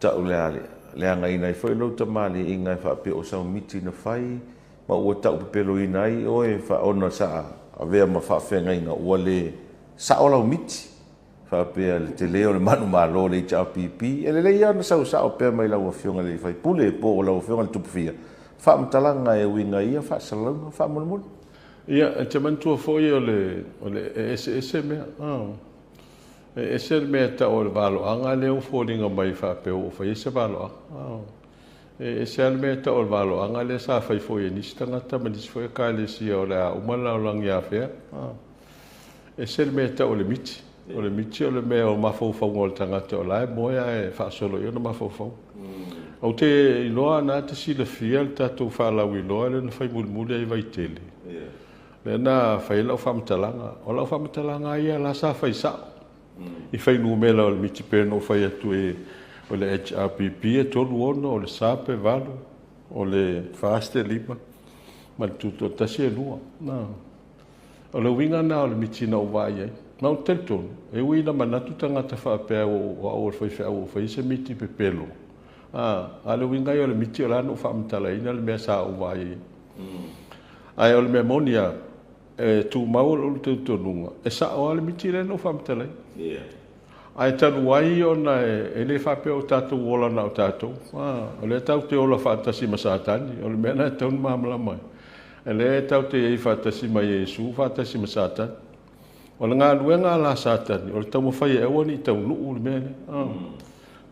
Tauleagaina ai foi lou tamaliiaga e faapea o sau miti na fai ma ua taupepeloina ai oe ona sa avea ma faafeagaiga ua le sao lau miti faapea le tele o le manumalo o le HRPP. E lelei lava ona sau sao pea mai lau Afioga i le sui usufono po o lau Afioga i le Tupufia faamatalaga e uiga i ia faasalalauga faamolemole. Ia, e te manatua foi o le e eseese mea. E ese le mea e tau o le valoaga lea ua foliga mai faapea ua ou faia se valoaga. E ese lava le mea e tau o le valoaga lea sa fai foi e nisi tagata ma nisi foi Ekalesia o le a uma le lalolagi afea. E ese le mea e tau o le miti. O le miti o le mea o mafaufauga o le tagata o la e moe ae faasolo i ona mafaufauga. Ou te iloa na te silafia le tatou faalauiloa lea na fai mulimuli ai i Vaitele. Lea na fai ai lau faamatalaga. O lau faamatalaga ia la sa fai sao i fuainumera o le miti pei ona ou fai atu o le HRPP e 36, o le SAP e 8, o le FAST e 5 ma le Tutoatasi e 2. O le uiga lena o le miti na ou vaai ai. Ma ou te talitonu, e ui ina manatu tagata faapea o au o le faifeau ua ou faia se miti pepelo, a o le uiga ia o le miti o la na ou faamatalaina le mea sa ou vaai ai. Ae o le mea moni lava, e tumau lou talitonuga, e sao lava le miti lea na ou faamatalaina. Ae talu ai ona e le faapea o tatou ola na o tatou, o lea tatou te ola faatasi ma Satani. O le mea lena e tatau ona malamalama ai. O lea tatou te i ai faatasi ma Iesu faatasi ma Satani. O le galuega la a Satani, o le taumafai e aua ne i taunuu le mea lea.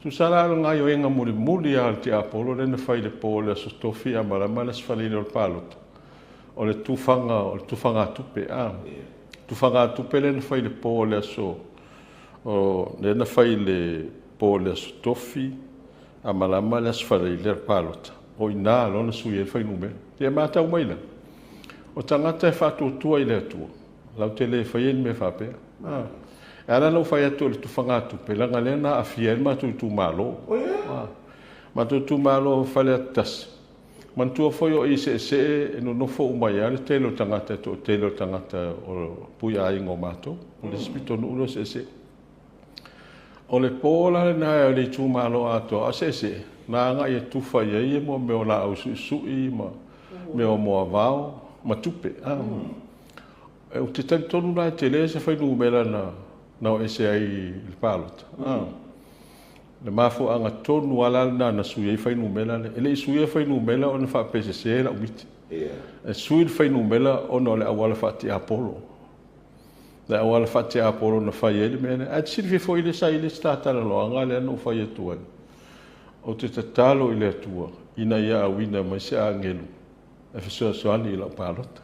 Tusa la o le gaoioiga mulimuli lava a le tiapolo lea na fai i le po o le Aso Tofi amalama le Aso Faraile o le palota, o le tufaga o le tufagatupe, tufagatupe lea na fai i le po o le aso lea na fai i le po o le Aso Tofi amalama le Aso Faraile o le palota, o i ina loa na sui ai le fuainumera. Ia matau mai la, o tagata e faatuatua i le Atua, latou te le faia ni mea faapea. E ala ona ou fai atu o le tufagatupe, leaga o lea na aafia ai le matou itumalo. Matou itumalo o Faleata 1, manatua foi o i Seesee e nonofo uma ai lava le tele o tagata, e toatele o tagata o puiaiga o matou, o le isi pitonuu lea o Seesee. O le po la lena o le itumalo atoa, a o Seesee na agai e tufa i ai mea o laau suisui ma mea o moavao ma tupe. Ou te talitonu la e tele se fuainumera na o ese ai i le palota. Le mafuaaga tonu lava lena na sui ai fuainumera lea. E le i suia fuainumera ona faapea e sese lau miti. E sui le fuainumera ona o le auala faatiapolo. Le auala faatiapolo na fai ai le mea lea. Ae te silafia foi lea sa i ai le isi ta talanoaga lea na ou fai atu ai. Ou te tatalo i le Atua ina ia auina mai se agelu e fesoasoani i lau palota.